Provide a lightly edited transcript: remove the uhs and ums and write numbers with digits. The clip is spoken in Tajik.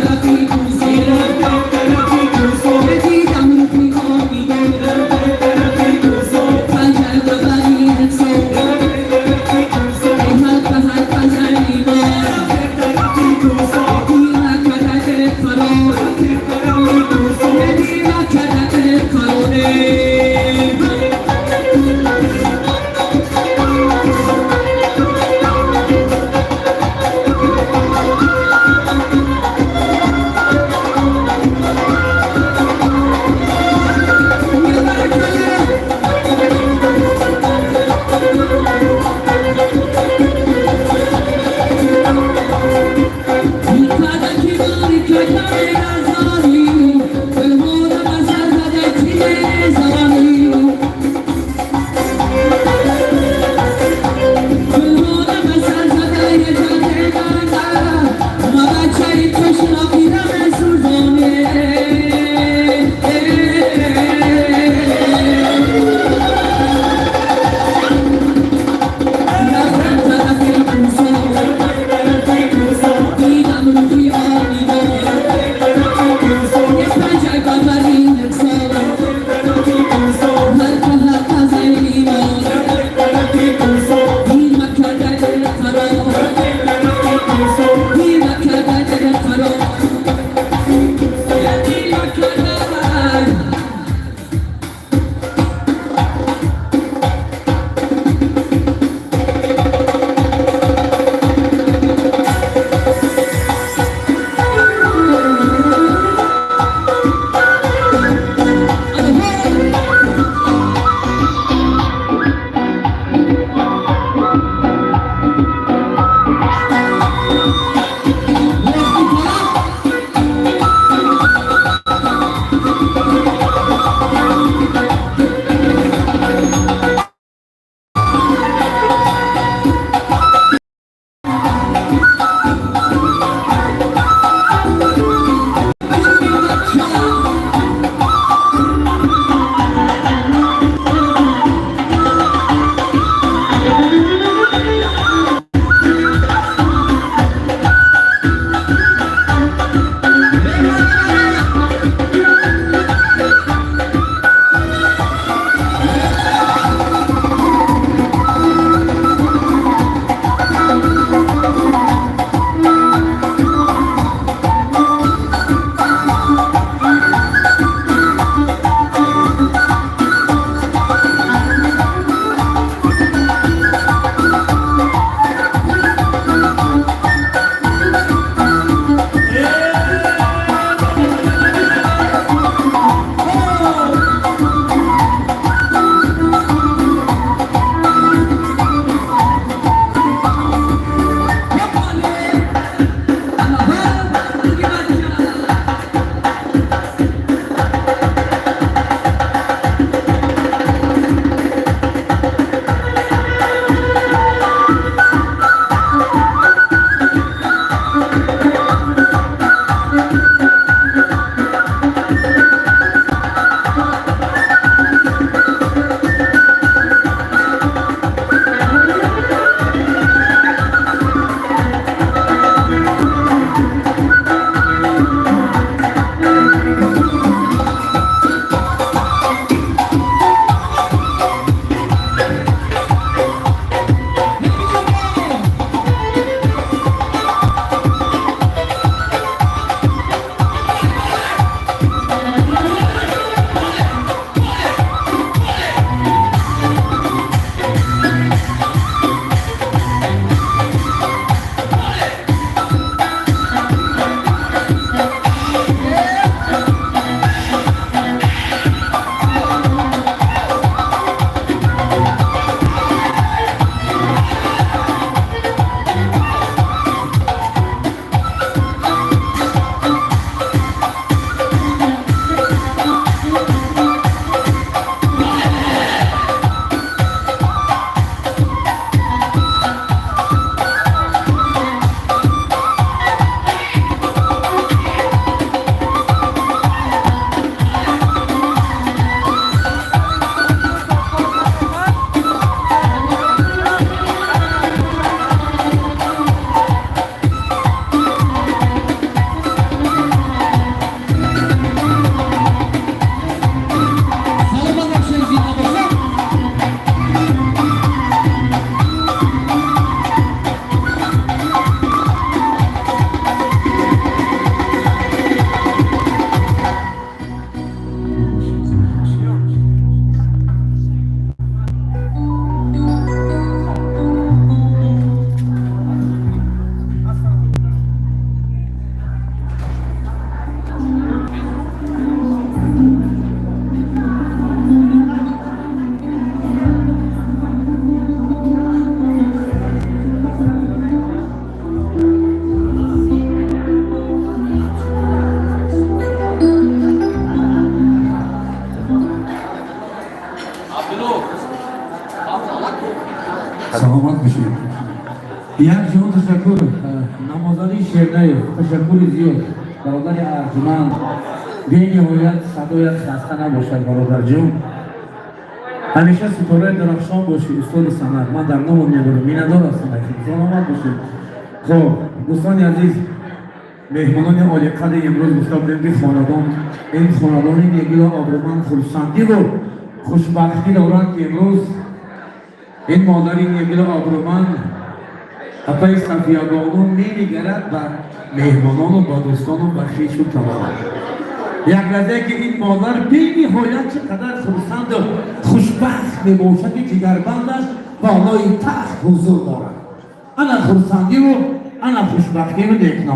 Тарафи кӯсо. Тарафи кӯсо. Дидам рӯи обидон. Тарафи кӯсо. Панҷар ба бари ҳифзо. Тарафи кӯсо. Ҳалқа ҳалқа заринор. Тарафи кӯсо. Дила карда фарор. Тарафи кӯсо. Дила карда фарор. Бошед. Як ҷаҳон ташаккур, Намозали Шернаев, ташаккури зиёд, бародари арҷуманд. Бениҳоят садоят хаста набошад, бародарҷон, ҳамеша ситораи дарахшон бошӣ, устоди санъат. Ман дар номот мебарам, миннатдор ҳастам. Саломат бошед. Хоб, дӯстони азиз, меҳмонони олиқадр, имрӯз гуфта будем, ки хонадон, ин хонадони негило обрӯманд хурсандиву хушбахтӣ доранд, ки имрӯз ин модари негило обрӯманд, апаи Сафиябону, менигарад ба меҳмонону ба дӯстону ба хешу таборон. Як лаҳзае ки ин модар бениҳоят чӣ қадар хурсанду хушбахт мебошад, ки ҷигарбандаш болои тахт ҳузур дорад. Ана хурсандиву ана хушбахтиву некном.